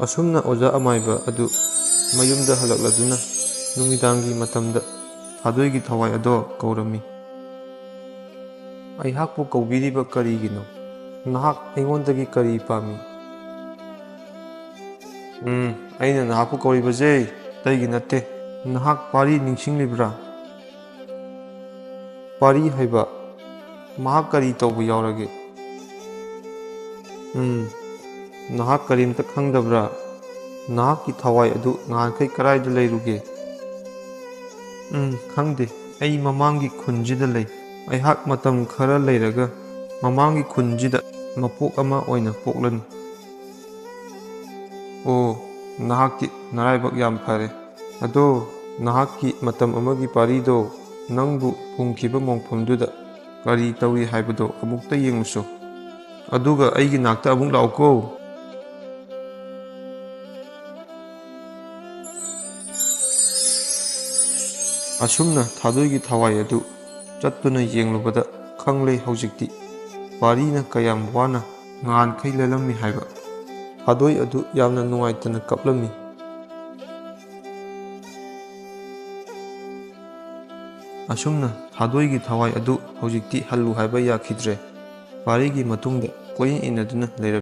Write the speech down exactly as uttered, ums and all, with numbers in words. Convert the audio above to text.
ꯑꯁꯨꯝꯅ ꯑꯣꯖꯥ ꯑꯃꯥꯏꯕ ꯑꯗꯨ ꯃꯌꯨꯝꯗ ꯍꯜꯂꯛꯂꯗꯨꯅ ꯅꯨꯃꯤꯗꯥꯡꯒꯤ ꯃꯇꯝꯗ ꯊꯥꯗꯣꯏꯒꯤ ꯊꯋꯥꯏ ꯑꯗꯣ ꯀꯧꯔꯝꯃꯤ꯫ "ꯑꯩꯍꯥꯛꯄꯨ ꯀꯧꯕꯤꯔꯤꯕ ꯀꯔꯤꯒꯤꯅꯣ? ꯅꯍꯥꯛ ꯑꯩꯉꯣꯟꯗꯒꯤ ꯀꯔꯤ ꯄꯥꯝꯃꯤ?" "ꯎꯝ, ꯑꯩꯅ ꯅꯍꯥꯛꯄꯨ ꯀꯧꯔꯤꯕꯁꯦ ꯑꯇꯩꯒꯤ ꯅꯠꯇꯦ꯫ ꯅꯍꯥꯛ ꯄꯥꯔꯤ ꯅꯤꯡꯁꯤꯡꯂꯤꯕ꯭ꯔꯥ? ꯄꯥꯔꯤ ꯍꯥꯏꯕ, ꯃꯍꯥꯛ ꯀꯔꯤ ꯇꯧꯕ ꯌꯥꯎꯔꯒꯦ?" "ꯎꯝ, ꯅꯍꯥꯛ ꯀꯔꯤꯝꯇ ꯈꯪꯗꯕ꯭ꯔꯥ? ꯅꯍꯥꯛꯀꯤ ꯊꯋꯥꯏ ꯑꯗꯨ ꯅꯍꯥꯟꯈꯩ ꯀꯗꯥꯏꯗ ꯂꯩꯔꯨꯒꯦ?" "ꯎꯝ, ꯈꯪꯗꯦ꯫ ꯑꯩ ꯃꯃꯥꯡꯒꯤ ꯈꯨꯟꯁꯤꯗ ꯂꯩ꯫ ꯑꯩꯍꯥꯛ ꯃꯇꯝ ꯈꯔ ꯂꯩꯔꯒ ꯃꯃꯥꯡꯒꯤ ꯈꯨꯟꯁꯤꯗ ꯃꯄꯣꯛ ꯑꯃ ꯑꯣꯏꯅ ꯄꯣꯛꯂꯅꯤ꯫" "ꯑꯣ, ꯅꯍꯥꯛꯇꯤ ꯅꯔꯥꯏꯕꯛ ꯌꯥꯝ ꯐꯔꯦ꯫ ꯑꯗꯣ, ꯅꯍꯥꯛꯀꯤ ꯃꯇꯝ ꯑꯃꯒꯤ ꯄꯥꯔꯤꯗꯣ ꯅꯪꯕꯨ ꯐꯨꯝꯈꯤꯕ ꯃꯣꯡꯐꯝꯗꯨꯗ ꯀꯔꯤ ꯇꯧꯔꯤ ꯍꯥꯏꯕꯗꯣ ꯑꯃꯨꯛꯇ ꯌꯦꯡꯉꯨꯁꯣ꯫ ꯑꯗꯨꯒ ꯑꯩꯒꯤ ꯅꯥꯛꯇ ꯑꯃꯨꯛ ꯂꯥꯛꯎꯀꯣ꯫" ꯑꯁꯨꯝꯅ ꯊꯥꯗꯣꯏꯒꯤ ꯊꯋꯥꯏ ꯑꯗꯨ ꯆꯠꯇꯨꯅ ꯌꯦꯡꯂꯨꯕꯗ ꯈꯪꯂꯦ ꯍꯧꯖꯤꯛꯇꯤ ꯄꯥꯔꯤꯅ ꯀꯌꯥꯝ ꯋꯥꯅ ꯉꯍꯥꯟꯈꯩ ꯂꯦꯜꯂꯝꯃꯤ ꯍꯥꯏꯕ꯫ ꯊꯥꯗꯣꯏ ꯑꯗꯨ ꯌꯥꯝꯅ ꯅꯨꯡꯉꯥꯏꯇꯅ ꯀꯞꯂꯝꯃꯤ꯫ ꯑꯁꯨꯝꯅ ꯊꯥꯗꯣꯏꯒꯤ ꯊꯋꯥꯏ ꯑꯗꯨ ꯍꯧꯖꯤꯛꯇꯤ ꯍꯜꯂꯨ ꯍꯥꯏꯕ ꯌꯥꯈꯤꯗ꯭ꯔꯦ꯫ ꯄꯥꯔꯤꯒꯤ ꯃꯇꯨꯡꯗ ꯀꯣꯏꯏꯟ ꯏꯟꯅꯗꯨꯅ ꯂꯩꯔꯝꯃꯤ꯫